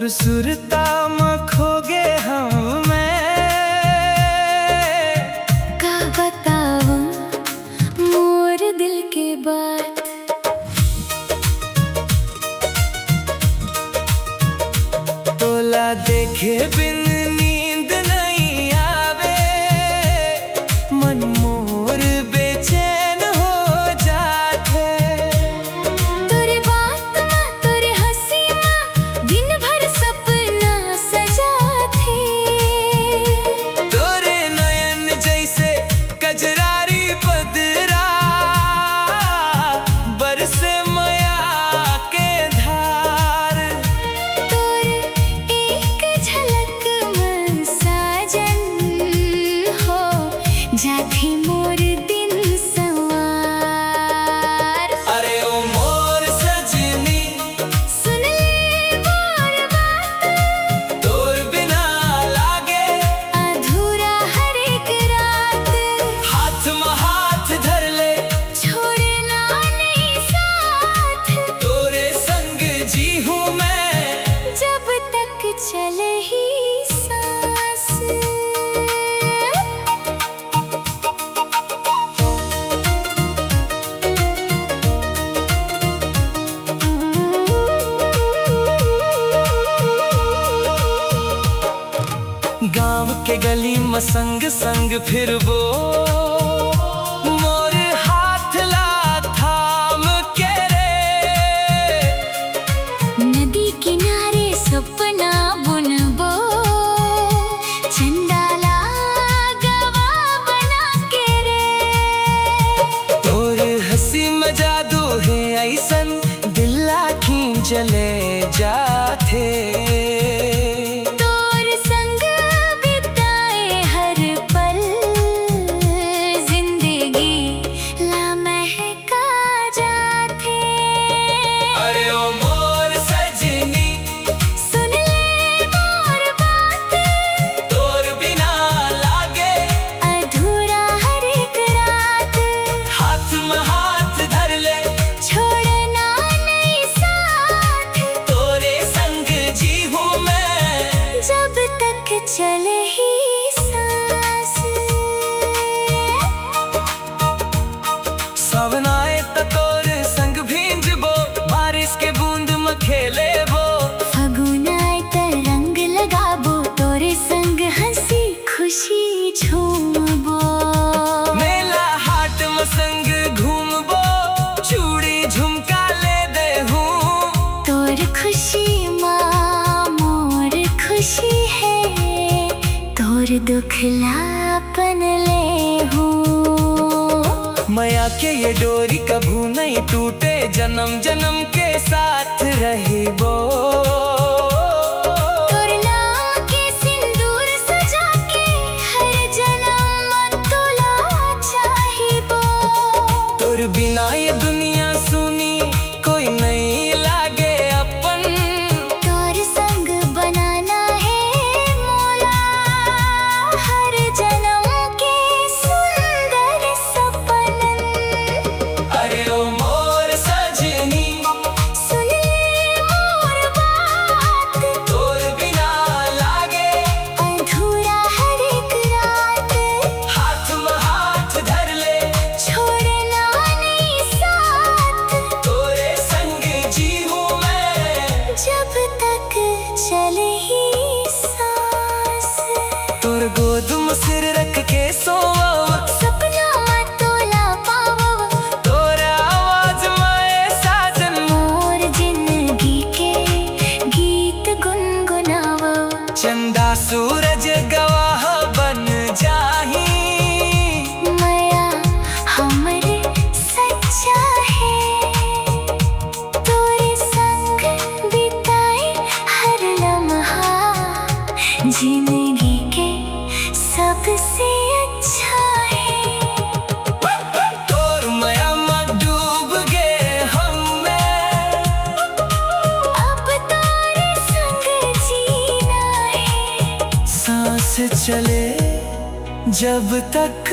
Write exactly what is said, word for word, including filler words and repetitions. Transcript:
सुरता म खो गे हंव मैं। का बतावं मोर दिल के बात। तोला देखे बिन नींद नइ आवे, मन मोर बेचैन हो जाथे। तोरे बात म, तोरे हंसी म, दिन भर सपना सजाथे। तोरे नयन जइसे कजरारी बदरा, बरसे मया के धार। तोर एक झलक म साजन हो जाथे मोर दिन संवार। अरे ओ मोर सजनी, सुन ले मोर बात। तोर बिना लागे अधूरा हर एक रात। हाथ म हाथ धर ले, छोड़ना नहीं साथ। तोरे संग जी हूँ मैं, जब तक चले ही सांस। गांव के गली म संग संग फिरबो, मोर हाथ ला थाम के रे। नदी किनारे सपना बुनबो, चंदा ला गवाह बना के रे। तोर हंसी म जादू हे अइसन, दिल ला खींच ले जाथे। तोर संग बिताए हर पल, जिंदगी ला महका जाथे। अरे ओ मोर सजनी, सुन ले मोर बात। तोर बिना लागे अधूरा हर एक रात। हाथ म हाथ धर ले, छोड़ना नहीं साथ। तोरे संग जी हूँ मैं, जब तक चले ही सांस। सावन आए त तोरे संग भींजबो, बारिश के बूंद म खेलेबो। फगुन आए त रंग लगाबो, तोरे संग हंसी खुशी झूमबो। मेला हाट म संग घूमबो, चूड़ी झुमका ले देहूं। तोर खुशी मा मोर खुशी हे, तोर दुख ला अपन लेहूं। मया के ये डोरी कभू नइ टूटे, जनम जनम के साथ रहिबो। तोर नाम के सिंदूर सजा के हर जनम म तोला चाहिबो। तोर बिना ये दुनिया सूनी, कोई नइ लागे अपन। तोर संग बनाना हे मोला हर जनम के सुंदर सपनन। अरे ओ मोर सजनी, सुन ले मोर बात। तोर बिना लागे अधूरा हर एक रात। हाथ म हाथ धर ले, छोड़ना नहीं साथ। तोरे संग जी हूँ मैं, जब तक चले ही सांस। तोर गोद म सिर रख के सोवव, सपना म तोला पावव। तोर आवाज म ए साजन, मोर जिंदगी के गीत गुनगुनावव। चंदा सूरज गवाह बन जाही, मया हमरे सच्चा हे। तोरे संग बिताए हर लम्हा जिंदगी के सबसे अच्छा हे। तोर मया म डूब गे हंव मैं, अब तोरे संग जीना हे। सांस चले जब तक